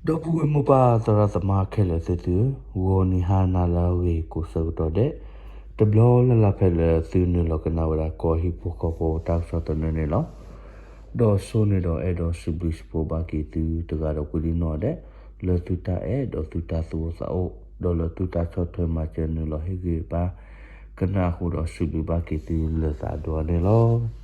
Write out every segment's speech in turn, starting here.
ဒီပုၢ်ဝဲၢ်မိၢ်ပၢ်သရၣ်သမါခဲလၢာ်သ့ၣ်သုဧၢ, ဂီၤနံၤဟါနၤလၢအဂ့ၤကိးဆၢကတီၢ်ဒဲး, တဘျီလၢ်လၢ်ဖဲလၢသုနုာ်လီၤကနၣ်ဝဲဒၣ်ကီၢ်ဟံၣ်ဖိဃီဖိတၢ်ကစီၣ်သနၢၣ်န့ၣ်လီၤ. ဒီးဆိန့ၣ်ဒီးအဲၣ်ဒိးစံးဘျုးစံးဖှိၣ်ဘၣ်က့ၤသုတဂၤဒီးကွံဒံနီၢ်ဒဲး, လၢသုတၢ်အဲၣ်ဒီးသုတၢ်သူၣ်အိၣ်သးအိၣ်, ဒီးလၢသုတၢ်ဆီၣ်ထွဲမၤစၢၤနုာ်လီၤဟ့ၣ်ဂံၢ်ဘါကနၣ်အဃိဒီးစံးဘျုးဘၣ်က့ၤသုလၢသးဒီးန့ၣ်လီၤ.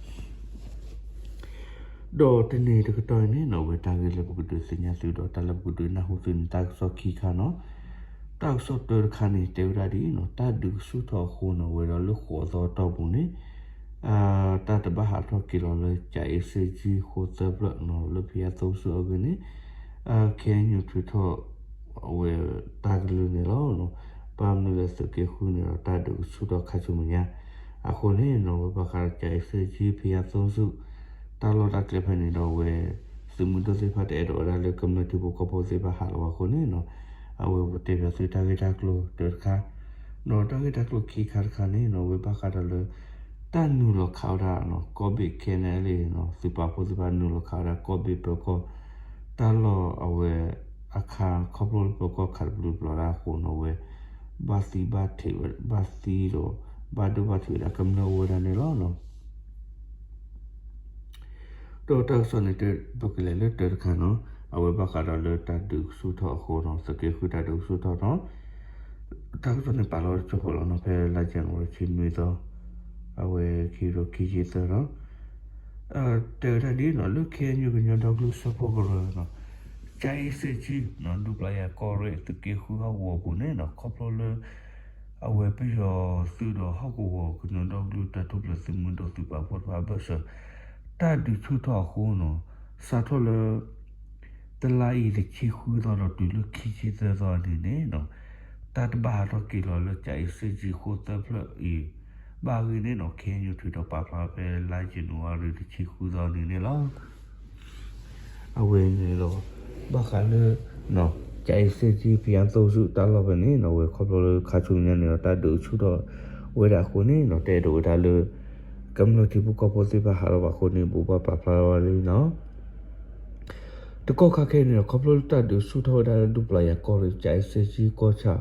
ဒီးတနံၤတကတီၢ်အံၤန့ၣ်နီၢ် ဝဲတၢ်ဂ့ၢ်လၢပကဒုးသ့ၣ်ညါသုဒီးတၢ်လၢပကဒုးနၢ်ဟူသုန့ၣ် တၢ်ကစီၣ်ခံခါနီၢ်. တၢ်ကစီၣ်တၢတခါန့ၣ် တဲဝဲဒၣ်ဒ်အံၤနီၢ်, တၢ်ဒုးကဆူၣ်ထီၣ်အဃိနီၢ် ဝဲဒီးလၢဃိးသီတီၢ်ပူၤန့ၣ် တၢ်တဘၣ်ဟးထီၣ်က့ၤလီၤလၢ ကၠၤအ့စ့ကၠံဃိသၢဖျၢၣ်နီၢ် လၢဖယါသိဆူၣ်အဂ့ၢ်န့ၣ် ခဲအံၤညိးထုးထီၣ် အဝဲတၢ်ကလုၢ်န့ၣ်လီၤ. ဘၣ်မနုၤလၢသုးက့ဃုန့ၣ်ဒီး တၢ်ဒုးကဆူၣ်ထီၣ်ခါဆူမဲာ်ညါ အဃိန့ၣ်နီၢ် ဝဲဘၣ်ဃးဒီးကၠၤအ့စ့ကၠံဖယါသိဆူၣ် တၢ်လီၢ်တၢ်ကျဲဖဲန့ၣ်ဒီးဝဲ သုးမုၢ်ဒိၣ်သ့ၣ်တဖၣ်တအဲၣ်ဒိးဝဲဒၣ်လၢကမျၢၢ်ထံဖိကီၢ်ဖိသ့ၣ်တဖၣ်ဟးလီၤဘၣ်အဃိန့ၣ်နီၢ် အဝဲပတဲဘၣ်သုတၢ်ဂ့ၢ်တၢ်ကျိၤတၢတခါ ဒီးတၢ်ဂ့ၢ်တၢ်ကျိၤခံခါတခါန့ၣ်နီၢ် ဝဲဘၣ်ဃးဒီးလၢ တၢ်နုာ်လီၤခးဝဲဒၣ် ကီၢ်ဘ့ၣ် ခဲနလံ သုးပာ်ဖှိၣ်သ့ၣ်တဖၣ်နုာ်လီၤခးဝဲဒၣ် ကီၢ်ဘ့ၣ်ပၢၤကီၢ် တၢ်လီၢ်အဝဲ အခါခီဖျိလၢပၢၤကီၢ်ခးတပျုာ်တပျီၤဒၣ်အဃိနီၢ် ဝဲ ဘၣ်သံဘၣ်ထံးဝဲ ဘၣ်သံဒီး ဘၣ်ဒိဘၣ်ထံးဝဲဒၣ်ကမျၢၢ်အိၣ်ဝဲဒၣ်န့ၣ်လီၤ. ဒီးတၢ်ကစီၣ်န့ၣ် ပကလဲၤလၢတၢတခါနီၢ် အဝဲဘၣ်ဃးဒီးလၢတၢ်ဒုးကဆူၣ်ထီၣ်အဃိနီၢ် သုးက့ဃုတၢ်ဒုးကဆူၣ်ထီၣ်နီၢ် တၢ်ကစီၣ်န့ၣ်ပာ်လီၤတစိၢ်ဖိလီၤနီၢ် ဖဲလါယနူၤအါရံၤဆံနွံသီ အဝဲခံကထိခံဆံသၢနီၢ် တဲဝဲဒၣ်ဒ်နီၢ် လၢ ခဲအံၤညိး ကညီဒီကလုာ်စၢဖှိၣ်ကရၢနီၢ် ကၠၤအ့စ့ကၠံ ဒူပျၤယၤကီၢ်ရ့ၣ် သုးက့ဃုဟီၣ်ကဝီၤပူၤန့ၣ်နီၢ် ခီဖျိလၢ အဝဲပယီၤသုးဒီးဟီၣ်ကဝီၤကညီဒီကလုာ်တၢ်ထူၣ်ဖျဲးသုးမုၢ်ဒိၣ်သုးပာ်ဖှိၣ်တဖၣ်အဘၢၣ်စၢၤ တၢ်ဒုးဆူၣ်ထီၣ်အဃိနီၢ် စးထီၣ်လၢ တလါအံၤတဆံဃုသီဒီးတုၤလၢခံဆံသၢသီန့ၣ်န့ၣ်နီၢ် တၢ်တဘၣ်ဟးထီၣ်က့ၤလီၤလၢကၠၤအ့စ့ကၠံဃိသၢဖျၢၣ်အံၤ ဘၣ်အဂ့ၢ်န့ၣ်နီၢ် ခဲအံၤညိးထုးထီၣ်ပာ်ဖျါဖဲလါယနူၤအါရံၤ တဆံဃုသီန့ၣ်န့ၣ်လီၤ. အဝဲန့ၣ်ဒီး ဘၣ်ဃးလၢ ကၠၤအ့စ့ကၠံဖယါသိဆူၣ်တၢ်လီၢ်ဖဲန့ၣ်နီၢ် အဝဲခီဖျိလၢခါဆူညါန့ၣ်ဒီး တၢ်ဒုးဆူၣ်ထီၣ်ဝဲဒၣ်အဃိန့ၣ်နီၢ် တအဲၣ်ဒိးဝဲဒၣ်လၢ ကမျၢၢ်ထံဖိကီၢ်ဖိသ့ၣ်တဖၣ်ဟးထီၣ်ဘၣ်အဃိန့ၣ် ဘိးဘၣ်ပာ်ဖျါထီၣ်ဝဲလံနီၢ် တကီၢ်ခါခဲအံၤန့ၣ်ဒီး ခီဖျိလၢတၢ်ဒုးဆူၣ်ထီၣ်ဝဲဒၣ်လၢဒူပျၤယၤကီၢ်ရ့ၣ် ကၠၤအ့စ့ကၠံကီၢ်ဆၣ်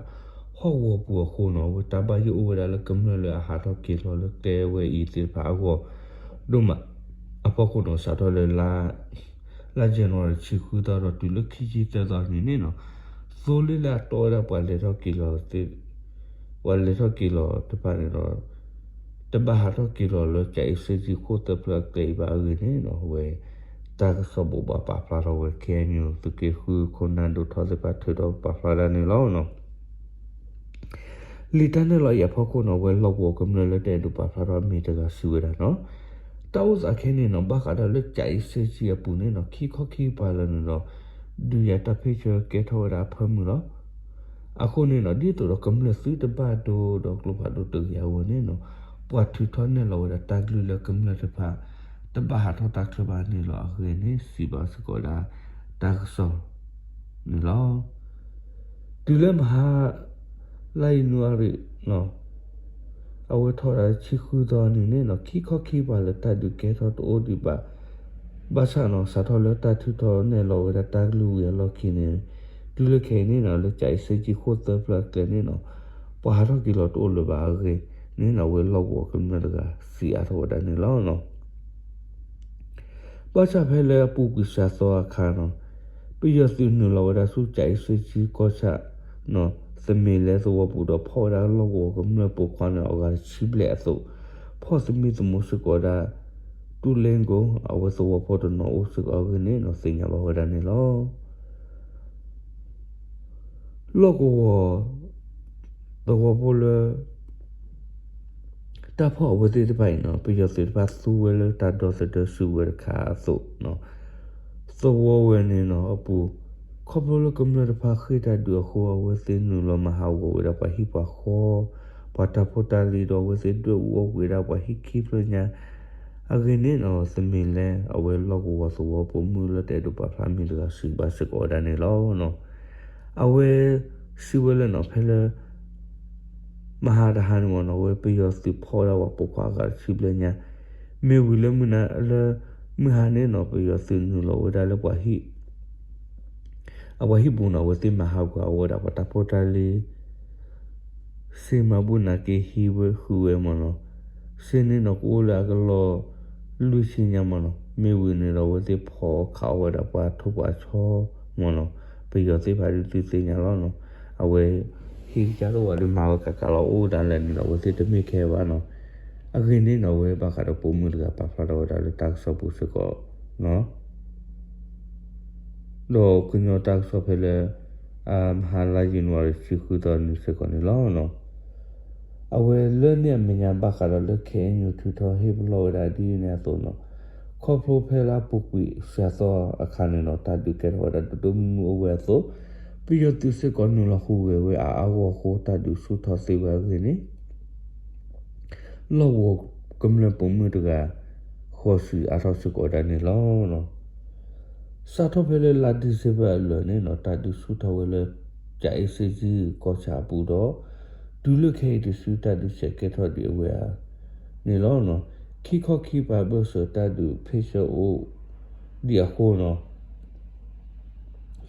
ဟီၣ်ကဝီၤပူၤအဃိနီၢ် အဝဲတၢ်ဘၣ်ယိၣ်အိၣ်ဝဲဒၣ်လၢကမျၢၢ်လၢအဟးထီၣ်က့ၤလီၤလၢကျဲဝဲအံၤသ့ၣ်တဖၣ်အဂီၢ် ဒိၣ်မးအဖီခိၣ်နီၢ် စးထီၣ်လၢ လါယနူၤအါရံၤတဆံဃုသီဒီးတုၤလၢခံဆံသၢသီန့ၣ်န့ၣ်နီၢ် သိလ့ၣ်လၢအတီဝဲဒၣ်ပှၤလဲၤထီၣ်က့ၤလီၤ ပှၤလဲၤထီၣ်က့ၤလီၤတဖၣ်န့ၣ်ဒီး တဘၣ်ဟးထီၣ်က့ၤလီၤလၢကၠၤအ့စ့ကၠံဃိၣ်သၢဖျၢၣ်အကျဲအံၤဘၣ်အဂ့ၢ်န့ၣ်နီၢ် အဝဲ တၢ်ကစီၣ်ဘိးဘၣ်ပာ်ဖျါထီၣ်ဝဲ ခဲအံၤညိး သုးက့ဃုခိၣ်နၢ်ဒိၣ်ထီသ့ၣ်တဖၣ်ထုးထီၣ်ပာ်ဖျါဒၣ်န့ၣ်လီၤ. လံာ်တၢ်နဲၣ်လီၤအံၤအဖီခိၣ်နီၢ် အဝဲလီၢ်ကဝီၤကမျၢၢ်လၢတအဲၣ်ဒိးပာ်ဖျါထီၣ်မ့ၢ်တဂၤစံးဝဲဒၣ်နီၢ် တၢ်အိၣ်သးခဲအံၤန့ၣ်နီၢ် ဘၣ်ဃးဒီးလၢကၠၤအ့စ့ကၠံအပူၤန့ၣ်နီၢ် ခံခီခံကပၤလၢာ်န့ၣ်ဒီး ဒုးယၤတၢ်ဖ့ၣ်ဆၢကဲထီၣ်ဝဲဒၣ်အဖၢမုၢ်လီၤ. အဃိန့ၣ်နီၢ် ဒ်သိးဒီးကမျၢၢ်သုတဘၣ်ဒိဒီးကျိဖးဒိၣ်တဂ့ၤအဂီၢ်န့ၣ်နီၢ် ပှၤထုးထီၣ်နဲၣ်လီၤဝဲဒၣ်တၢ်ကလုၢ်လၢကမျၢၢ်တဖၣ် တဘၣ်ဟးထီၣ်တၢ်ချၢဘၣ်န့ၣ်လီၤအဂ့ၢ်န့ၣ် စံးဘၣ်စ့ၢ်ကီးဝဲဒၣ် တၢ်ကစီၣ်န့ၣ်လီၤ. တုၤလၢမဟါ လါယနူၤအါရံၤ အဝဲထီၣ်ဝဲဒၣ်ဆံဃုသီန့ၣ်န့ၣ်နီၢ် ခံခီခံကပၤလၢာ်တၢ်ဒုးကဲထီၣ်တအိၣ်ဒံးဘၣ် ဘၣ်ဆၣ်နီၢ် စးထီၣ်လၢတၢ်ထုးထီၣ်နဲၣ်လီၤဝဲဒၣ်တၢ်ကလုၢ်ဝံၤအလီၢ်ခံန့ၣ် တုၤလၢခဲအံၤန့ၣ်နီၢ် လၢကၠၤအ့စ့ကၠံဃိၣ်သၢဖျၢၣ်အကျဲန့ၣ်နီၢ် ပှၤဟးထီၣ်က့ၤလီၤတအိၣ်လၢၤဘၣ်အဂ့ၢ်န့ၣ်နီၢ် အဝဲလီၢ်ကဝီၤကမျၢၢ်တဂၤစံးအါထီၣ်ဝဲဒၣ်န့ၣ်လီၤ. ဘၣ်ဆၣ်ဖဲလၢအပူၤကွံာ်စှၤသီအခါနီၢ် ပယီၤသုးနုာ်လီၤဝဲဒၣ်ဆူကၠၤအ့စ့ကၠံကီၢ်ဆၣ် သမ့ၤလဲသဝီပူၤဒီးဖီၣ်ဝဲဒၣ်လီၢ်ကဝီၤကမျၢၢ်ပိာ်ခွါန့ၣ် အဂၤတဆံဘျဲၣ်အသိး ဖီၣ်သမံသမိးစ့ၢ်ကီးဝဲဒၣ် တူၣ်လ့ကိ အဝဲသဝီဖိတနီၤအိၣ်စ့ၢ်ကီးအဂ့ၢ်န့ၣ်နီၢ် သ့ၣ်ညါဘၣ်ဝဲဒၣ်န့ၣ်လီၤ. လီၢ်ကဝီၤ သဝီဖိလၢ တၢ်ဖီၣ်အဝဲသ့ၣ်တဖၣ်အံၤနီၢ် ပယီၤသုးတဖၣ်သူဝဲလၢတၢ်ဒီသဒၢစုဝဲတခါအသိး သဝီဝဲန့ၣ်နီၢ် အပူၤ ခီဖျိလၢကမျၢၢ်တဖၣ်ဃ့ၢ်တၢ်ဒုးအဃိ အဝဲသ့ၣ်နုာ်လီၤမၤဟးဂီၤဝဲဒၣ်ပှၤဟံၣ်ပှၤဃီ ပှၤတၢ်ဖိတၢ်လံၤဒီးအဝဲသ့ၣ်ဒွဲၣ်အူအီၣ်ကွံာ်ဝဲဒၣ်ပှၤဟံၣ်ခံဖျၢၣ်ညါ အဂ့ၢ်န့ၣ်နီၢ် သမ့ၤလဲအဝဲလီၢ်ကဝီၤသဝီဖိမုၣ်လၢတအဲၣ်ဒိးပာ်ဖျါမံၤတဂၤစံးဘၣ်စ့ၢ်ကီးဝဲဒၣ်န့ၣ်လီၤ. အဝဲ စံးဝဲလၢနီၢ် ဖဲလၢ မဟါတဟါန့ၣ်မ့ၢ်နီၢ် အဝဲပယီၤသုးဖီၣ်ဝဲဒၣ်ပှၤပိာ်ခွါအဂၤတဆံဘျဲၣ်ညါ မ့ၢ်ဝံၤလၢမုၢ်နၤလၢ မုၢ်ဟါန့ၣ်နီၢ် ပယီၤသုးနုာ်လီၤဝဲဒၣ်လၢပှၤဟံၣ် အပှၤဟံၣ်ပူၤန့ၣ် အဝဲသ့ၣ်မၤဟးဂူာ်အဝဲဒၣ်ပှၤတၢ်ဖိတၢ်လံၤ စ့မၤဘူၣ်နၤက့ဟံးဝဲဃုာ်ဝဲမ့ၢ်နီၤ, စ့န့ၣ်နီၤ ကအိၣ်လၢအကလီၢ် လွံၢ်ဆံညါမ့ၢ်နီၤ, မ့ၢ်ဝံၤန့ၣ်ဒီး အဝဲသ့ၣ်ဖီၣ်ခးအီၣ်ဝဲဒၣ်ပှၤထိၣ်ပှၤဆီမ့ၢ်နီၤ, ပယီၤသ့ၣ်တဖၣ်ဒုးသုသ့ၣ်ညါလီၤနီၤ, အဝဲ ဟံၣ်ကစၢ်တအိၣ်ဝဲဒုးမၤဝဲကးကးလီၤအိၣ်ဒၣ်လဲာ်န့ၣ်ဒီး အဝဲသ့ၣ်တမ့ၢ်ခဲဘၣ်နီၤ, အဂ့ၢ်န့ၣ်နီၤ အဝဲဘၣ်ဃးဒီးပိာ်မုၣ်တဂၤပာ်ဖျါထီၣ်ဝဲဒၣ်လၢတၢ်ကစီၣ်ပူၤစ့ၢ်ကီးနီၤ ဒီးကညီတၢ်ကစီၣ်ဖဲလၢ အမဟါလါယနူၤအါရံၤ တဆံဃုသီနံၤစ့ၢ်ကီးန့ၣ်လီၤ. အဝဲလၢန့ၣ်အမဲာ်ညါဘၣ်ဃးဒီးလၢ ခ့ၣ်အဲၣ်ယူၣ် ထုးထီၣ်ဟ့ၣ်ပလီၢ်ဝဲဒၣ်ဒ်န့ၣ်အသိးနီၤ, ခီဖျိဖဲလၢအပူၤကွံာ်စှၤသီအခါန့ၣ်နီၤ တၢ်ဒုးကဲထီၣ်ဝဲဒၣ်ဒိၣ်ဒိၣ်မုၢ်မုၢ်အိၣ်ဝဲအသိး, ပယီၤသုးစ့ၢ်ကီးနုာ်လီၤဟူးဂဲၤဝဲအါအါဂီၢ်ဂီၢ်အဃိ တၢ်ဒုးဆူၣ်ထီၣ်သ့ဝဲအဂ့ၢ်န့ၣ် လီၢ်ကဝီၤကမျၢၢ်ပိာ်မုၣ်တဂၤ ဃီၤဆံးအါထီၣ်စ့ၢ်ကီးဝဲဒၣ်န့ၣ်လီၤ. စးထီၣ်ဖဲလၢလါဒံၣ်စ့ဘၢၣ်အလၢာ်န့ၣ်နီၤ တၢ်ဒုးဆူၣ်ထီၣ်ဝဲလၢ ကၠၤအ့စ့ကၠံၣ်ကီၢ်ဆၣ်အပူၤဒီး တုၤလၢခဲအံၤတစုတၢ်ဒုးဆဲးကဲထီၣ်ဒံးအဝဲဧါန့ၣ်လီၤ. ခံခီခံပၤဘၢၣ်စၢၤတၢ်ဒုးဖ့ၣ်ဆၢအိၣ်ဒံးအဃိနီၤ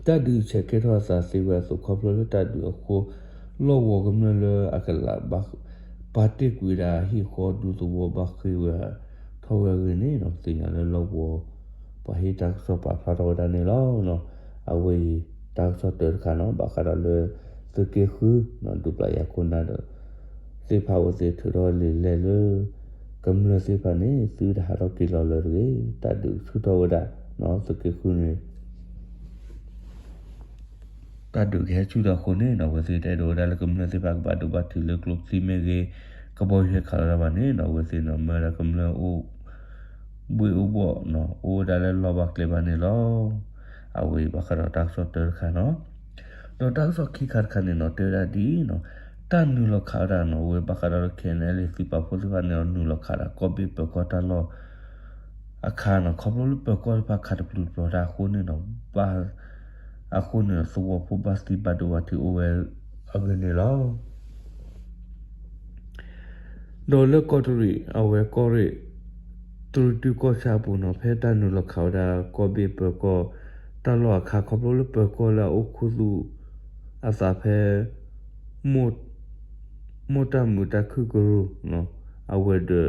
တၢ်ဒုးဆဲးကဲထီၣ်အသးသ့ဝဲအသိး ခီဖျိလၢတၢ်ဒုးအဃိ လီၢ်ကဝီၤကမျၢၢ်လၢအကလးဘၣ် ပာ်တ့ၢ်ကွံာ်ဝဲဒၣ်ဟံၣ်ဃီဒူသဝီဘၣ်ဃ့ၢ်ဝဲထီၣ်ဝဲအဂ့ၢ်န့ၣ်နီၤ သ့ၣ်ညါလၢလီၢ်ကဝီၤ ပှၤဟ့ၣ်တၢ်ကစီၣ်ပာ်ဖျါထီၣ်ဝဲဒၣ်န့ၣ်လီၤ. အဝဲအံၤ တၢ်ကစီၣ်တၢတခါနီၤ ဘၣ်ဃးဒီးလၢ သုးက့ဃု ဒူပျၢ်ယၤခိၣ်နၢ်ဒီး သ့ၣ်တဖၣ်အဝဲသ့ၣ်ထုးထီၣ်လံာ်လဲၢ်လၢ ကမျၢၢ်သ့ၣ်တဖၣ်န့ၣ် သုတဟးထီၣ်က့ၤလီၤလၢၤတဂ့ၤ တၢ်ဒုးဆူၣ်ထီၣ်ဝဲဒၣ်နီၤ သုးက့ဃုန့ၣ် တၢ်ဒုးကဟဲဆူၣ်ထီၣ်အဃိန့ၣ်နီၤ အဝဲသ့ၣ်တအဲၣ်ဒိးဝဲဒၣ်လၢကမျၢၢ်သ့ၣ်တဖၣ်ကဘၣ်ဒိဘၣ်ထံးလၢကျိချံမ့ၢ်ဂ့ၤ ကဘီယူၤဟဲခးလီၤတၢ်ဘၣ်န့ၣ်နီၤ အဝဲသ့ၣ်နီၤ မၢဒၣ်ကမျၢၢ်အိၣ် ဘှ့ၣ်အိၣ်ဘှီၣ်နီၤ အိၣ်ဝဲဒၣ်လၢလီၢ်ဘၣ်ကျဲဘၣ်န့ၣ်လီၤ. အဝဲအံၤဘၣ်ဃးဒီးတၢ်ကစီၣ်တၢတခါနီၤ ဒီးတၢ်ကစီၣ်ခံခါတခါန့ၣ်နီၤ တဲဝဲဒၣ်ဒ်အံၤနီၤ တၢ်နုာ်လီၤခးဝဲဒၣ်နီၤ အဝဲဘၣ်ဃးဒီးလၢ ခ့ၣ်အဲၣ်ယူၣ် သုးပာ်ဖှိၣ်သ့ၣ်တဖၣ်န့ၣ်ဒီး နုာ်လီၤခးဒၣ်ကီၢ်ဘ့ၣ်ပၢၤကီၢ်တၢ်လီၢ် အခါနီၤ ခီဖျိလၢပၢၤကီၢ်တဖၣ်ခးတပျုာ်တပျီၤတၢ်အဃိန့ၣ်နီၤ ဘၣ် အဃိန့ၣ် သဝီဖိဘၣ်သံဘၣ်ဒိဘၣ်ထံးအိၣ်ဝဲအဂ့ၢ်န့ၣ်လီၤ. ဒီးလၢကီးတရံး အဝဲကီၢ်ရ့ၣ် တရူးတုကီၢ်ဆၣ်အပူၤနီၤ ဖဲတၢ်နုာ်လီၤခးဝဲဒၣ်ကီၢ်ဘ့ၣ်ပၢၤကီၢ်တၢ်လီၢ်အခါ ခီဖျိလၢပၢၤကီၢ်လၢအအိၣ်ခူသူၣ်အသးဖဲ မိၢ်တၢ်မုာ်တၢ်ခုၣ်ကရူၢ် အဝဲၤဒၢး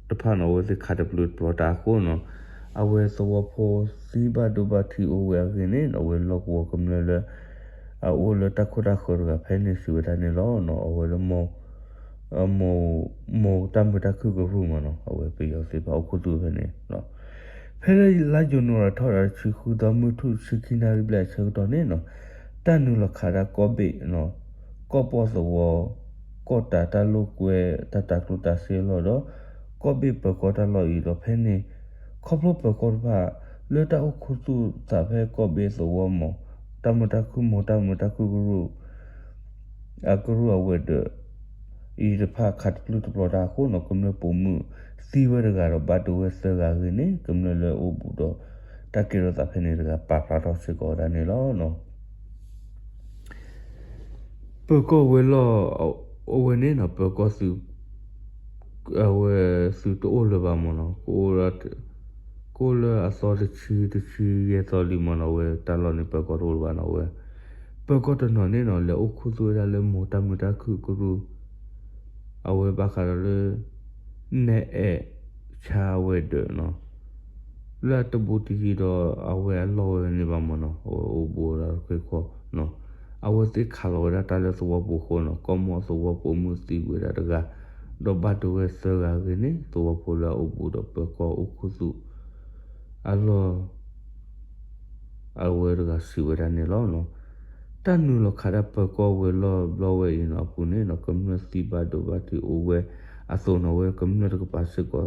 တဖၣ်နီၤ အဝဲသ့ၣ်ခးတပျုာ်တပျီၤတၢ်အဃိနီၤ အဝဲသဝီဖိသံဘၣ်ဒိဘၣ်ထံးအိၣ်ဝဲအဂ့ၢ်န့ၣ် အဝဲလီၢ်ကဝီၤကမျၢၢ်လၢ အအိၣ်လၢတၢ်ခိၣ်တၢ်ဃၢၤတဂၤဖဲန့ၣ်စံးဝဲဒၣ်န့ၣ်လီၤ. အဝဲလၢ မိၢ်တၢ်မုာ်တၢ်ခုၣ်ကရူၢ်မ့ၢ်နီၤ အဝဲပယီၤသ့ၣ်တဖၣ်အိၣ်ခူသူၣ်ဖဲန့ၣ် ဖဲလၢလါယနူၤအါရံၤထီၣ်ဒၣ်တဆံဃုသီ မုၢ်ထူၣ်တဆံခံနၣ်ရံၣ်ဘျဲၣ်အဆၢကတီၢ်န့ၣ်နီၤ တၢ်နုာ်လီၤခးဒၣ်ကီၢ်ဘ့ၣ် ကီၢ်ပီၣ်သဝီ ကီၢ်တၤတၢ်လိာ်ကွဲ တၢ်တၤကျိၣ်တၤစ့အလီၢ်ဒီး ကီၢ်ဘ့ၣ်ပၢၤကီၢ်တၢ်လီၢ်အံၤဒီးဖဲန့ၣ် ခီဖျိပၢၤကီၢ်တဖၣ် လၢတၢ်အိၣ်ခူသူၣ်သးဖဲကီၢ်ဘ့ၣ်သဝီမ့ၢ် တၢ်မုာ်တၢ်ခုၣ်မိၢ်တၢ်မုာ်တၢ်ခုၣ်ကရူၢ် အကရူၢ်အဝဲၤဒၢး အံၤတဖၣ်ခးတပျုာ်တပျီၤတၢ်အဃိနီၤ ကမျၢၢ်ပိာ်မုၣ်သံဝဲတဂၤဒီးဘၣ်ဒိဝဲသၢဂၤအဂ့ၢ်န့ၣ် ကမျၢၢ်လၢအအိၣ်ဘူးဒီး တၢ်ကဲထီၣ်သးဖဲန့ၣ်တဂၤပာ်ဖျါထီၣ်စ့ၢ်ကီးဝဲဒၣ်န့ၣ်လီၤ. ပၢၤကီၢ်ဝဲၤလီၢ် အဝဲန့ၣ်နီၤ ပၢၤကီၢ်သုး အဝဲသုးတအိၣ်လၢၤဘၣ်မ့ၢ်နီၤ ကအိၣ်လၢအသီတဆံ တဆံယဲၢ်သီလံမ့ၢ်နီၤ အဝဲတၢ်လီၢ်န့ၣ် ပၢၤကီၢ်တအိၣ်လၢၤဘၣ်နီၤ အဝဲ ပၢၤကီၢ်တနီၤန့ၣ်နီၤ လဲၤအိၣ်ခူသူၣ်ဝဲဒၣ်လၢမိၢ်တၢ်မုာ်တၢ်ခုၣ်ကရူၢ် အဝဲဘၣ်ဃးဒီးလၢ နဲအဲၣ်ဆါအဝဲၤဒၢးနီၤ လၢအတဘူးတယံၤဒီးအဝဲအလီၢ်ဝဲန့ၣ်ဘၣ်မ့ၢ်နီၤ အဝဲအိၣ်ဘူးဝဲဒၣ်တခွ့ခီနီၤ အဝဲသ့ၣ်ခးလီၤဝဲဒၣ်တၢ်လၢသဝီပူၤအဃိနီၤ ကီၢ်မိၢ်သဝီပိာ်မုၣ်သံဝဲဒၣ်တဂၤ ဒီးဘၣ်ဒိဝဲသၢဂၤအဂ့ၢ်န့ၣ် သဝီဖိလၢအအိၣ်ဘူးဒီးပၢၤကီၢ်အိၣ်ခူသူၣ် အလီၢ် အဝဲတဂၤစံးဝဲဒၣ်န့ၣ်လီၤ. တၢ်နုာ်လီၤခးဒၣ်ပၢၤကီၢ်ဝဲၤလီၢ်ဘျီဝဲအံၤနီၤ အပူၤန့ၣ်နီၤ ကမျၢၢ်သံဘၣ်ဒိဘၣ်ထံးအိၣ်ဝဲအသိးနီၤ အဝဲကမျၢၢ်တကပၤစ့ၢ်ကီး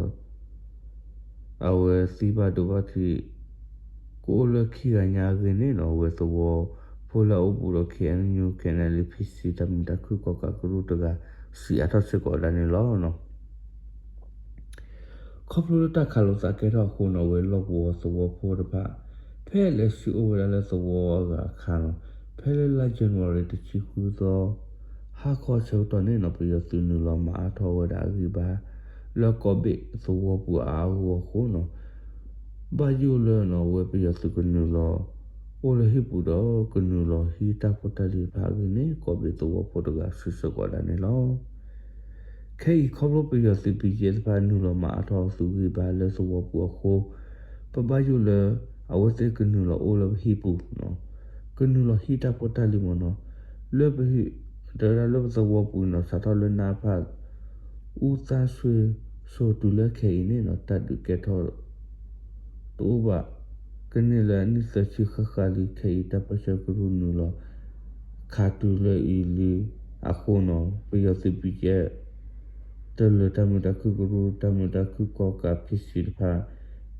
အဝဲသံဘၣ်ဒိဘၣ်ထံး ကအိၣ်လၢခံဂၤညါအဂ့ၢ်န့ၣ်နီၤ အဝဲသဝီဖိလၢအအိၣ်ဘူးဒီး ခ့ၣ်အဲၣ်ယူၣ် ခ့ၣ်အဲၣ်ယူၣ် ဖံၣ်စံ တၢ်မုာ်တၢ်ခုၣ်ကီၣ်ကးကရူၢ်တဂၤ စံးအါထီၣ်စ့ၢ်ကီးဝဲဒၣ်န့ၣ်လီၤ. ခီဖျိလၢတၢ်ခးလိာ်သးကဲထီၣ်အဃိနီၤ အဝဲလီၢ်ကဝီၤသဝီဖိတဖၣ် ဖဲလဲၤစံၣ်အိၣ်ဝဲဒၣ်လၢသဝီအဂၤအခါနီၤ ဖဲလၢလါယနူၤအါရံၤတဆံဃုသီ ဟါခီဆၢကတီၢ်န့ၣ်နီၤ ပယီၤသုးနုာ်လီၤမၤအါထီၣ်ဝဲဒၣ်အဂံၢ်ဘါ လၢကီၢ်ဘ့ၣ်သဝီပူၤအါအါဂီၢ်ဂီၢ်အဃိနီၤ ဘၣ်ယိၣ်လၢနီၤ အဝဲပယီၤသုးကနုာ်လီၤ အိၣ်လၢဟံၣ်ပူၤဒီး ကနုာ်လီၤဟံးတၢ်ဖိတၢ်လံၤတဖၣ်အဂ့ၢ်န့ၣ် ကီၢ်ဘ့ၣ်သဝီဖိတဂၤစံးဆၢကီးဒၣ်န့ၣ်လီၤ. ခဲအံၤခီဖျိပယီၤသုး ဘံၣ်ကၠ့ တဖၣ်နုာ်လီၤမၤအါထီၣ်အသုးဂံၢ်ဘါလၢသဝီပူၤအဃိ, ပဘၣ်ယိၣ်လၢ အဝဲသ့ၣ်ကနုာ်လီၤအိၣ်လၢပဟံၣ်ပူၤ, ကနုာ်လီၤဟံးတၢ်ဖိတၢ်လံၤမ့ၢ်နီၤ, လၢပဟံၣ်, တဲဝဲဒၣ်လၢပသဝီပူၤနီၤ စးထီၣ်လၢနအဖၣ် အူသါဆွ့ၣ်စိၤတုၤလၢခဲအံၤန့ၣ်နီၤ တၢ်ဒုးကဲထီၣ် တအိၣ်ဘၣ်. ကန့ၢ်လၢအနံၣ်သၢဆံဃၣ်ဃၣ်လံ ခဲအံၤတၢ်ပၢဆှၢကရူၢ်နုာ်လီၤ ခးတုၤလၢအံၤလံအဃိနီၤ ပယီၤသုး ဘံၣ်ကၠ့ တလၢာ်တၢ်မုာ်တၢ်ခုၣ်ကရူၢ် တၢ်မုာ်တၢ်ခုၣ်ကီၢ်ကး ဖံစံတဖၣ်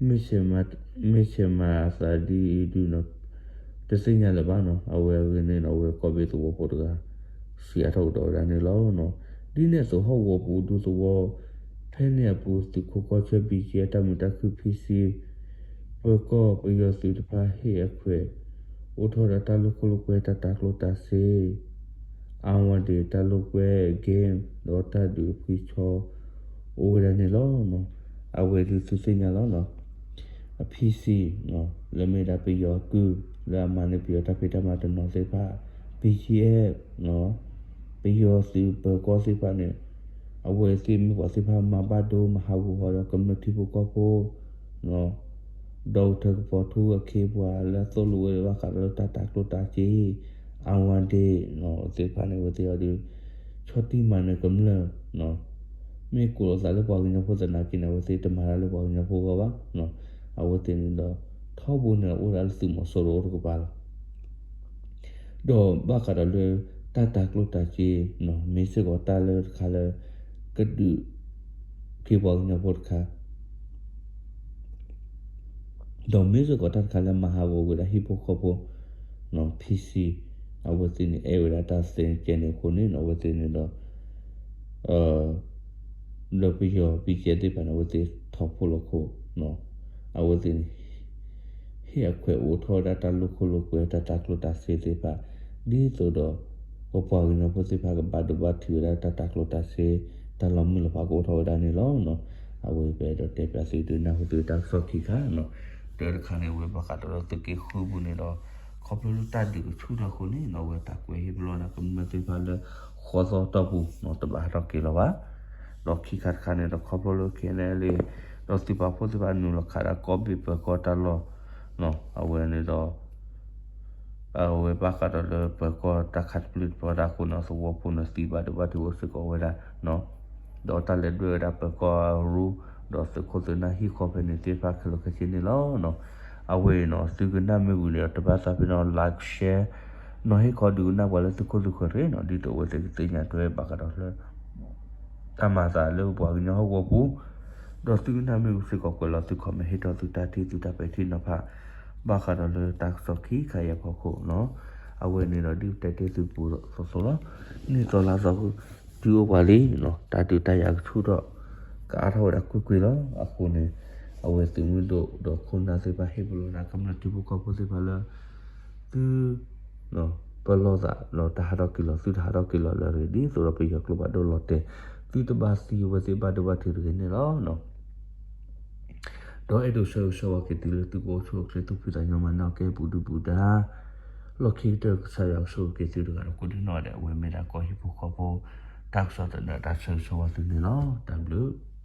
မ့ၢ်ဆဲးမၤအသးဒ်အံၤဒုနီၤ တသ့ၣ်ညါလၢၤဘၣ်နီၤ. အဝဲအဂ့ၢ်န့ၣ်နီၤ အဝဲကီၢ်ဘ့ၣ်သဝီဖိတဂၤ စံးအါထီၣ်ကဒီးဝဲဒၣ်န့ၣ်လီၤ. ဒ်န့ၣ်အသိးဟီၣ်ကဝီၤပူၤဒူသဝီ ဖဲန့ၣ်အပူၤ သုးခိးကီၢ်ဆၢ ဘံၣ်ကၠ့ တၢ်မုာ်တၢ်ခုၣ် ဖံစံ ပၢၤကီၢ်ပယီၤသုးတဖၣ်ဟ့ၣ်အခွဲး အိၣ်ထီၣ်ဒၣ်တၢ်လိာ်ခိၣ်လိာ်ကွဲ တၢ်တၤကျိၣ်တၤစ့ အဝၤဒ့ၣ် တၢ်လိာ်ကွဲ game ဒီးတၢ်ဒုးအဖှံဆီ အိၣ်ဝဲဒၣ်န့ၣ်လီၤ. အဝဲဒုးသုသ့ၣ်ညါလီၤနီၤ အ ဖံစံ လၢမ့ၢ်ဒၣ်ပယီၤကုၢ် လၢအမၤန့ၢ်ပယီၤတၢ်ဖံးတၢ်မၤတနီၤသ့ၣ်တဖၣ် ဘံၣ်ကၠ့ ပယီၤသုးပၢၤကီၢ်သ့ၣ်တဖၣ်န့ၣ် အဝဲသ့ၣ်မ့ၢ်ပှၤသ့ၣ်တဖၣ်မၤဘၣ်ဒိမၤဟးဂီၤဃီဒီးကမျၢၢ်ထံဖိကီၢ်ဖိ ဒီးတၢ်ကပီၤထူအခ့အပှၤလၢအသိၣ်လိဝဲဘၣ်ဃးဒီးတၢ်တၤကျိၣ်တၤစ့ အဝၤဒ့ၣ်သ့ၣ်တဖၣ်န့ၣ် အဝဲသ့ၣ်အီၤဒီး ဆီၣ်တံၢ်မၤနၢၤကမျၢၢ် မ့ၢ်ကိးလီၤသးလၢပှၤကညီဖိသနာ်က့န့ၣ် အဝဲသ့ၣ်တမၤတၢ်လၢပှၤကညီဖိအဂီၢ်ဘၣ်. အဝဲသ့ၣ်န့ၣ်ဒီး ထီဘိန့ၣ်အိၣ်ဒၣ်လၢသုးမီၤစိရိၤအိၣ်တကပၤလီၤ. ဒီးဘၣ်ဃးဒီးလၢ တၢ်တၤကျိၣ်တၤစ့ မ့ၢ်စ့ၢ်ကီးတၢ်လၢတခါလၢ ကဒုးက့ၤပှၤကညီဖိတခါ ဒီးမ့ၢ်စ့ၢ်ကီးတၢ်တခါလၢမၤဟးဂီၤဝဲဒၣ်ဟံၣ်ဖိဃီဖိ ဖံစံ အဝဲသ့ၣ်န့ၣ် အဲၣ်ဝဲဒၣ်တၢ်သ့ကဲန့ၣ်အဃိန့ၣ် အဝဲသ့ၣ်န့ၣ်ဒီး လၢပယီၤ ဘံၣ်ကၠ့ သ့ၣ်တဖၣ်န့ၣ် အဝဲသ့ၣ်ထီၣ်ဖှိၣ်လီၤခိၣ် အဝဲသ့ၣ်န့ၣ် ဟ့ၣ်အခွဲးအိးထီၣ်ဝဲဒၣ်တၢ်လိာ်ခိၣ်လိာ်ကွဲ တၢ်တၤကျိၣ်တၤစ့သ့ၣ်တဖၣ် ဒ်သိးဒီး ပပှၤကညီဖိသ့ၣ်တဖၣ်ကဘၣ်ဒိဘၣ်ထံးဝဲဒၣ်တၢ်တၤကျိၣ်တၤစ့ တၢ်လီၤမုၢ်လီၤဖးကအိၣ်ထီၣ်ဝဲဒၣ်န့ၣ်လီၤ. အဝဲပအဲၣ်ဒိးတဲပၠးသုဒုးနၢ်ဟူသုတၢ်ကစီၣ်ခံခါနီၤ တၢတခါန့ၣ် အဝဲဘၣ်ဃးဒီးလၢသုးက့ဃုပူၤန့ၣ်ဒီး ခီဖျိလၢတၢ်ဒုးကဆူၣ်ထီၣ်အဃိန့ၣ်နီၤ အဝဲတၢ်ကွဲးဟ့ၣ်ပလီၢ်န့ၣ် ကမျၢၢ်သ့ၣ်တဖၣ်လၢ ဃီသီတီၢ်ပူၤနီၤ တဘၣ်ဟးထီၣ်က့ၤလီၤဘၣ်. ဒီးခံခါတခါန့ၣ်ဒီး ခီဖျိလၢ ခဲအံၤန့ၣ်လံ ဒီးသုးပာ်ဖှိၣ်သ့ၣ်တဖၣ်နုာ်လီၤခးဒၣ်ကီၢ်ဘ့ၣ်ပၢၤကီၢ်တၢ်လီၢ် အဝဲန့ၣ်ဒီး အဝဲဘၣ်ဃးဒီးလၢပၢၤကီၢ်တၢ်ခးတပျုၢ်တပှၤဒၣ်အဃိန့ၣ် သဝီဖိန့ၣ်သံဘၣ်ဒိဘၣ်ထံးအိၣ်စ့ၢ်ကီးဝဲဒၣ် ဒီးတၢ်လဲၤဒွဲၣ်ဝဲဒၣ်ပၢၤကီၢ်အရူ ဒီးသုးခိၣ်သုးနၢ်ဟံၣ်ဃီဖဲန့ၣ်သ့ၣ်တဖၣ်ခဲလၢာ်ခဲဆ့န့ၣ်လီၤ. အဝဲအံၤနီၤ သုကနၣ်မ့ၢ်ဝံၤန့ၣ်ဒီး တဘၣ်သးဖဲနီၤ like share နီၤ ဟ့ၣ်ခီဒုးကနၣ်ပှၤလၢသုခိၣ်သုဃၢၤတဂ့ၤနီၤ ဒ်သိးအဝဲသ့ၣ်ကသ့ၣ်ညါထွဲဘၣ်ဃးဒီးလၢ တၢ်မၤသးလၢပပှၤကညီဟီၣ်ကဝီၤပူၤ, ဒီးသုကနၣ်မ့ၢ်ဝံၤစ့ၢ်ကီးကွဲးလီၤသု comment ဟ့ၣ်ထီၣ်သုတၢ်ထံၣ်သုတၢ်ပဲာ်ထံနီၤဖး ဘၣ်ဃးဒီးလၢတၢ်ကစီၣ်ခံခါအံၤအဖီခိၣ်နီၤ. အဝဲန့ၣ်ဒီးဒ်ပတဲတ့ၢ်သုပူၤသိးသိးလီၤ. နံၣ်သီလါသီ တုၤအိၣ်ပှၤလံနီၤ တၢ်ဒုးတၢ်ယၤကဆူၣ်ထီၣ် ကအါထီၣ်ဝဲဒၣ်ကွ့ၢ်ကွ့ၢ်လီၤ. အဃိန့ၣ် အဝဲသုးမုၢ်ဒိၣ်ဒီးခိၣ်နၢ်သ့ၣ်တဖၣ်ဟ့ၣ်ပလီၢ်ဒၣ်ကမျၢၢ်ထံဖိကီၢ်ဖိသ့ၣ်တဖၣ်လၢ သု ပလီၢ်သးဒီးတၢ်ဟးထီၣ်က့ၤလီၤ သုတဟးထီၣ်က့ၤလီၤလၢအဂ့ၤ ဒ်သိးဒီးပယီၤကျိဖးဒိၣ်လီၤတဲာ် သုတဘၣ်သံအဝဲသ့ၣ်ဘၣ်ဒိဘၣ်ထံးတဂ့ၤန့ၣ်လီၤ. ဒီးအဲၣ်ဒိးဆၢဂ့ၤဆၢဝါက့ၤသုလၢသုကအိၣ်ဆူၣ်အိၣ်ချ့သူၣ်ဖှံသးညီမၤနၢၤကဲပူၤဒုၣ်ပူၤဒါ လီၢ်ခံကတၢၢ်ကစၢ်ယွၤကဆိၣ်ဂ့ၤက့ၤသုတဂၤဒီးကိးဒံနီၢ်ဒဲး အဝဲမ့ၢ်ဒၣ်ကီၢ်ဟံၣ်ဖိဃီဖိ တၢ်ကစီၣ်သနၢၣ်တၢ်ဆၢဂ့ၤဆၢဝါသုန့ၣ်လီၤ. တၢ်ဘျုး